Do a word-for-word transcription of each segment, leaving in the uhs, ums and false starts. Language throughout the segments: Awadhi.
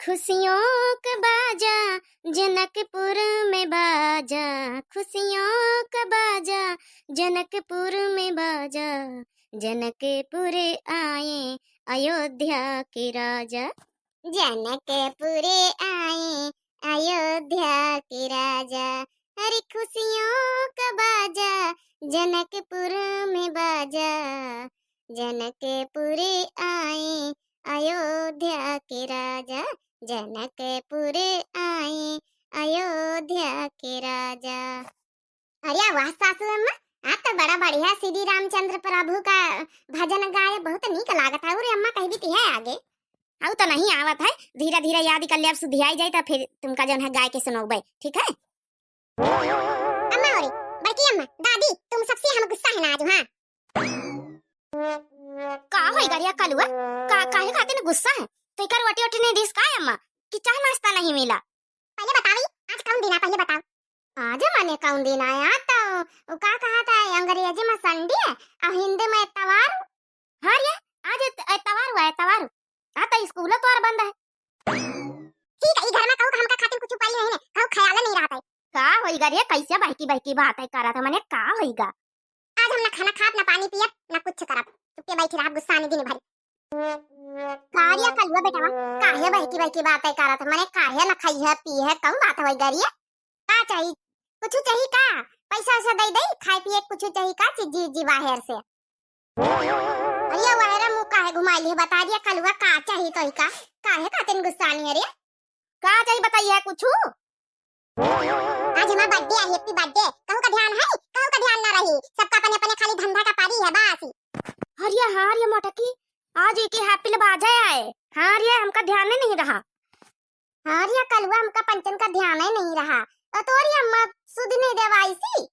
खुशियों का बाजा जनकपुर में बाजा, खुशियों का बाजा जनकपुर में बाजा, जनकपुर आए अयोध्या के राजा। जनकपुर आए अयोध्या के राजा, अरे खुशियों का बाजा जनकपुर में बाजा, जनकपुर आए अयोध्या के राजा, जनकपुर आए अयोध्या के राजा। अरे वाह सासू अम्मा, आप तो बड़ा बढ़िया श्री रामचंद्र प्रभु का भजन गाए, बहुत नीक लागत है। अरे अम्मा कहबी ती है आगे। अउ तो नहीं आवत है, धीरे धीरे याद कर ले, अब सुधियाई जाए तो फिर तुमका जौन है गाय के सुनौबे, ठीक है? अम्मा, अरे बड़की अम्मा, दादी, तुम सबसे हम गुस्सा है ना आज, हाँ? का होई गरिया कलुआ? का, काहे खातिर गुस्सा है? तो इकर रोटी ओटी नहीं दिस का अम्मा? कि चाह नाश्ता नहीं मिला? पहले बतावी, आज कौन दिन है, पहले बताओ। आज माने कौन दिन आया? तो वो का कहा था, अंग्रेजी में संडे है और हिंदी में एतवार। हाँ रे, आज एत-, एतवार हुआ, एतवार। हाँ, तो स्कूल तो और बंद है। ठीक है, ई घर में कहू का हमका खातिर कुछ उपाय नहीं है, कहू ख्याल नहीं रहता है। का होई गरिया, कैसे बहकी बहकी बात है करत है, मने का होई गा? आज हम ना खाना खाब, ना पानी पियब, ना कुछ करब, चुपके बैठी रहब गुस्सा आने दिन भर। का रे कलुआ बेटवा, काहे बहकी बहकी बात है करत है, मने काहे ना खाई है पी है, कौन बात है गरिया? का चाही? कुछ चाही का? पैसा वैसा दे दे, खाए पिए कुछ चाही का चीज जी, जी बाहर से? अरे वायरा मुंह काहे घुमाई ली, बता दिया कलुआ का चाही तो ही का? काहे खातिर गुस्सा नहीं है रे? का चाही बताइए कुछ? आज हमार birthday है, happy birthday। कहू का ध्यान है? कहू का ध्यान ना रही। सबका अपने अपने खाली धंधा का पारी है बस। अरे हाँ रे मोटकी, आज एके happy बाजा आए। हाँ रे, हमका ध्यान ही नहीं रहा। हाँ रे कलुआ, हमका पंचन का ध्यान ही नहीं रहा। तो तोरी अम्मा सुध नहीं देवाई सी।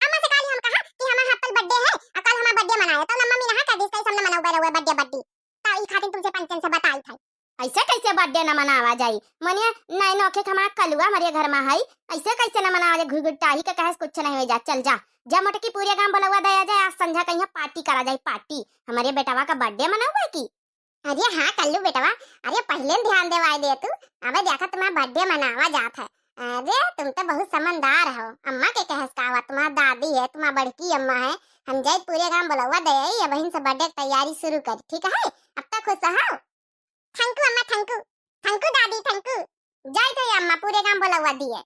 अम्मा से काली हम कहा कि हमार happy birthday है और कल हमार birthday मनाए, तो अम्मा मीना कह दिस, "कैसे हम ना मनाऊ बेरा हुआ birthday, birthday?" तो ई खातिर तुमसे पंचन से बताई था। ऐसे कैसे birthday ना मनावा जाई? मनिया नए नौखे के हमार कलुआ हमारे घर में है, ऐसे कैसे ना मनावा जाई? घुघुटाही के कहे से कुछ नहीं हो जा, चल जा, जा मोटकी पूरे गांव बुलवा दया जाए, आज संझा कहीं party करा जाए, party। हमारे बेटवा का birthday मनावा की? अरे हाँ कल्लू बेटवा, अरे पहले न ध्यान देवाए दे तू। अबे देखा तुम्हार birthday मनावा जात है। अरे तुम तो बहुत समझदार हो। अम्मा के कहस का हुआ, तुम्हार दादी है, तुम्हार बड़की अम्मा है, हम जाई पूरे गांव बुलवा दे आई, अबहिन से birthday की तैयारी शुरू करी, ठीक है? अब तो खुश हो। Thank you अम्मा, thank you, thank you दादी, thank you। जाई थे अम्मा, पूरे गांव बुलवा दिए।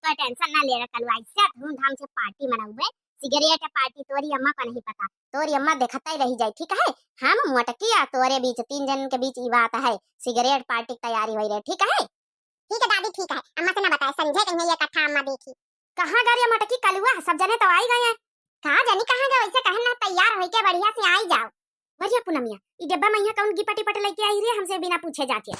कोई tension ना ले रे कलुआ, ऐसे धूमधाम से party मनाउबे, सिगरेट party तोरी अम्मा को नहीं पता, तोरी अम्मा देखते ही रह जाए, ठीक है? हम मोटकी आ तोरे बीच, तीन जन के बीच ई बात है, सिगरेट party की तैयारी हो रही, ठीक है? ठीक है दादी, ठीक है, अम्मा से ना बताए, संझा कहीं ये कथा अम्मा देखी। कहाँ गा रे मोटकी कलुआ, सब जने तो आई गए हैं। कहाँ जानी कहाँ गए, वैसे कहन ना तैयार होके बढ़िया से आई जाओ। बढ़िया पूनमिया, ई डब्बा में यहाँ कौन गिपट टिपट लेके आई रे हमसे बिना पूछे जाके?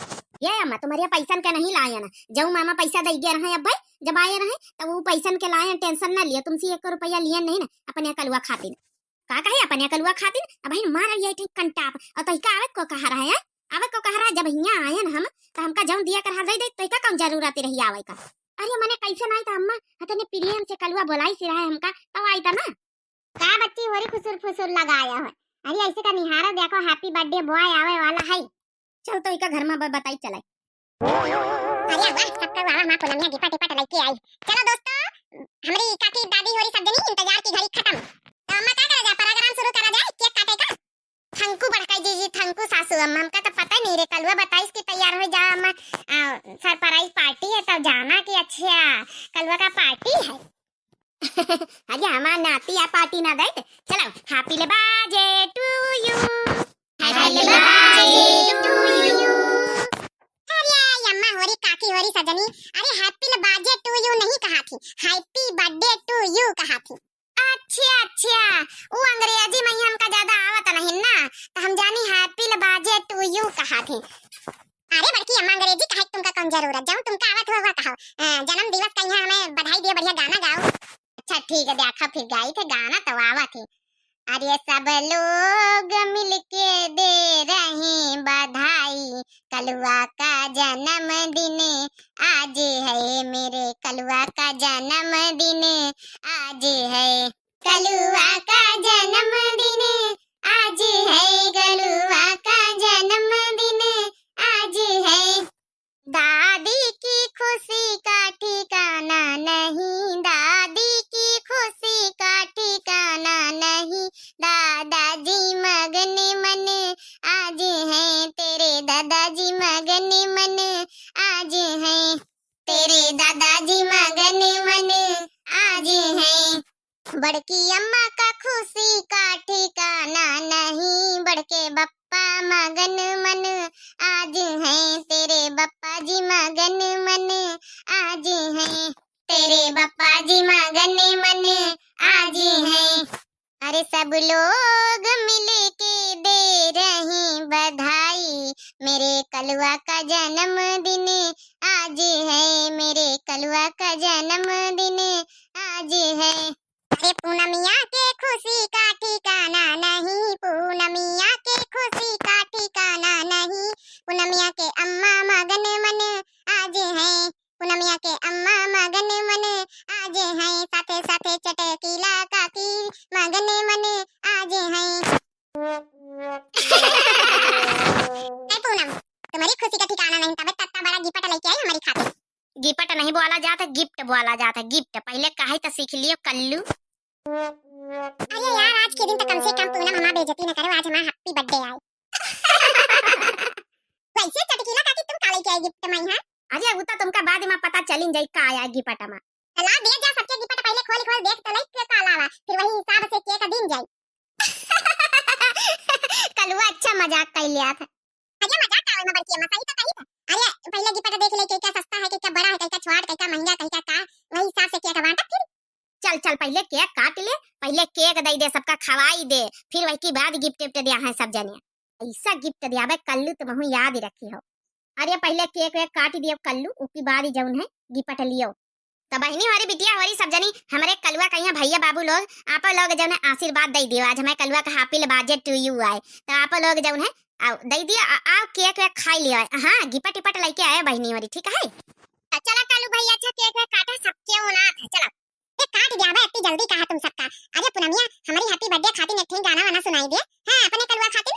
ये अम्मा, तुम्हारे पैसन के नहीं लाए ना, जऊ मामा पैसा दे गए रहे अब भाई, जब आए रहे तब वो पैसन के लाए, tension ना लियो, तुमसे एक रुपया लिए नहीं ना अपने कलुआ खातिर। का कहे अपने कलुआ खातिर? अब भाई मार ये ठीक कंटाप, और तो का आवे को कहा रहा है, आवे को कहा रहा है, जब यहाँ आए ना हम तो हमका जौन दिया कर दे दे, तो का कौन जरूरत रही आवे का? अरे मने कैसे नहीं था अम्मा, हतने प्रेम से कलुआ बोलाई से रहा है हमका, तब आई था ना। का बच्ची होरी खुसुर फुसुर लगाया है? अरे ऐसे का निहारा देखो, happy birthday boy आवे वाला है। चल तो इका घर में ब-, बताई चलाई। अरे वाह, सबका वाला माँ पूनमिया गिपट टिपट लेके आई। चलो दोस्तों, हमारी काकी दादी होरी सब जनी इंतजार की घड़ी खत्म। तो अम्मा का करा जाए, program शुरू करा जाए, cake काटे का। Thank you बड़का जीजी, thank you सासू अम्मा, हमका तो पता ही नहीं रे, कलुआ बताइस कि तैयार हो जा अम्मा, आ, surprise party है, तब जाना कि अच्छा कलुआ का party है। अरे हमार नाती आ party ना दे, चलो। Happy birthday to you, happy birthday to you। अरे अम्मा होरी काकी होरी सजनी, अरे happy birthday to you नहीं कहा थी, happy birthday to you कहा थी। अच्छा अच्छा, वो अंग्रेजी में ही हमका ज्यादा आवत नहीं ना, तो हम जानी happy birthday to you कहा थी। अरे बड़की अम्मा, अंग्रेजी कहे तुमका कौन जरूरत, जौन तुमका आवत हो वह कहो। अ, जन्म दिवस का यहाँ हमें बधाई दियो, बढ़िया गाना गाओ। अच्छा ठीक है, देखा फिर गाई थे, गाना तो आवत है। अरे सब लोग मिलके दे रहे बधाई, कलुआ का जन्मदिन आज है, मेरे कलुआ का जन्मदिन आज है, कलुआ का जन्मदिन आज है, कलुआ का जन्मदिन आज है। दा तेरे दादाजी मगन मन आज हैं। बड़की अम्मा का खुशी का ठिकाना नहीं, बड़के बप्पा मगन मन आज हैं। तेरे बप्पा जी मगन मन आज हैं। तेरे बप्पा जी मगन मन आज हैं। अरे सब लोग मिलके दे रहे बधाई, मेरे कलुआ का जन्मदिन आज है, मेरे कलुआ का जन्मदिन आज है। अरे पूनमिया के खुशी का ठिकाना नहीं, पूनमिया के खुशी का ठिकाना नहीं, पूनमिया के अम्मा मगन मन आज हैं। पूनमिया के अम्मा मगन मन आज हैं, साथे साथे चटकीला काकी मगन मन आज हैं। ए पूनम, तुम्हारी खुशी का ठिकाना नहीं, तबे तत्ता बड़ा गिपट लेके आई हमारी खातिर। गिपट नहीं बोला जात है, गिफ्ट बोला जात है, गिफ्ट। पहले कहे तो सीख लियो कल्लू। अरे यार, आज के दिन तो कम से कम पूनम हमार बेइज्जती न करे, आज हमार happy birthday आए। वैसे चटकीला काकी, तुम का लेके आई गिफ्ट में, हाँ? अरे, उ तो तुमका बाद में पता चलिन जाई का आया गिफ्ट में। चला दे जा सबके गिफ्ट, पहले खोल खोल देख तो लई के का लावा, फिर वही हिसाब से केक दिन जाई। कलुआ अच्छा मजाक कर लिया था। अरे मजाक का, ओइमा बड़की अम्मा सही तो कही था। अरे पहले गिफ्ट देख ले के क्या सस्ता है, के क्या बड़ा है, के क्या छोट, के क्या महंगा, के क्या का, वही हिसाब से केक बांटा फिर। चल चल, पहले केक काट ले, पहले केक दे दे, सबका खवाई दे, फिर वही के बाद गिफ्ट विफ्ट दिया है सब जने। ऐसा गिफ्ट दियाबे कल्लू, तुमहू याद रखी हो। अरे पहले केक वेक काट दियो कल्लू, उकी बाद ही जौन है गिफ्ट लियो। तो बहिनी होरी, बिटिया होरी, सब जनी हमरे कलुआ कहिया भैया बाबू लोग, आप लोग जौन है आशीर्वाद दे दियो। आज हमारे कलुआ का happy birthday to you आए, तो आप लोग जौन है आओ दे दियो, आ- आओ केक वेक खाई लियो। हाँ, गिफ्ट टिपट लेके आए बहिनी होरी, ठीक है? तो चला कलू भैया, अच्छा केक वेक काटा, सबके उनात है, चला। ए, काट दिया बे, इतनी जल्दी कहा तुम सबका। अरे पूनमिया, हमारी happy birthday खातिर एक ठे गाना वाना सुनाई दे। हाँ, अपने कलुआ खातिर।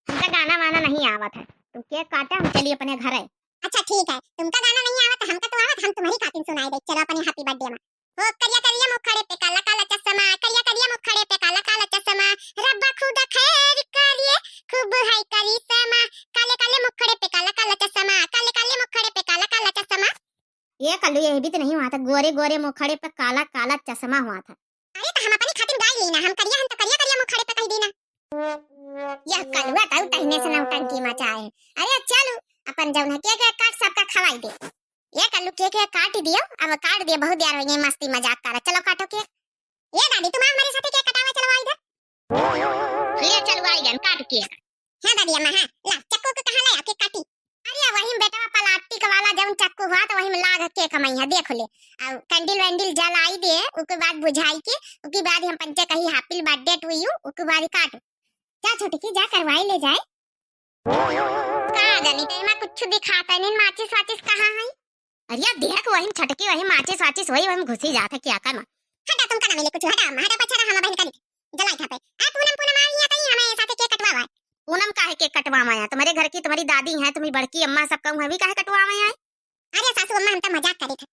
हमका गाना वाना नहीं आवत है, तुम केक काटा, हम चली अपने घरे। अच्छा ठीक है, तुमका गाना नहीं आवत, हमका तो आवत, हम तुम्हारी खातिर सुनाई दे। चलो अपने happy birthday में। ओ करिया करिया मुखड़े पे काला काला चश्मा, करिया करिया मुखड़े पे काला काला चश्मा, रब्बा खुदा खैर करिए, खूब है करिश्मा, काले काले मुखड़े पे काला काला चश्मा, काले काले मुखड़े पे काला काला चश्मा। ए कल्लू, ये भी तो नहीं हुआ था, गोरे गोरे मुखड़े पे काला काला चश्मा हुआ था। अरे तो हम अपनी खातिर गाय ली ना, हम करिया, हम तो करिया करिया मुखड़े पे कह दी ना। यह कलुआ तो तहने से नौटंकी मचाए। अरे चलो, अपन जौन है केक काट, सबका खवाई दे। ये कल्लू केक काट दियो, अब काट दियो, बहुत देर हो गई मस्ती मजाक करा, चलो काटो केक। ए दादी, तुम हमारे साथे केक कटावे चलो इधर। ले चलो आइगन, काट केक। हाँ दादी अम्मा, हाँ, ला चक्कू को कहाँ लाया केक काटी? अरे वही में बेटवा प्लास्टिक वाला जौन चक्कू हुआ तो वही में लाग केक मइहाँ देख ले। और कैंडल वैंडल जलाई दे, उके बाद बुझाई के, उके बाद हम पंचे कही happy birthday to you, उके बाद काट। जा छोटकी जा करवाई ले जाए। का जानी तो एमा कुछ दिखाता नहीं, माचिस वाचिस कहाँ है? अरे देख वही में छटकी, वही माचिस वाचिस, वही, वही में घुसी जात है क्या का माँ। हटा, तुमका ना मिले कुछ, हटा, हटा, पछा रहा, हम बहन करी। जलाई था पे। आ पूनम, पूनम आ गई है, तई हमें साथे केक कटवावा है। पूनम काहे केक कटवावा है? तुम्हारे घर की तुम्हारी दादी है, तुम्हारी बड़की अम्मा सब कहूँ है, भी काहे कटवावा है? अरे सासू अम्मा, हम तो मजाक करे थे।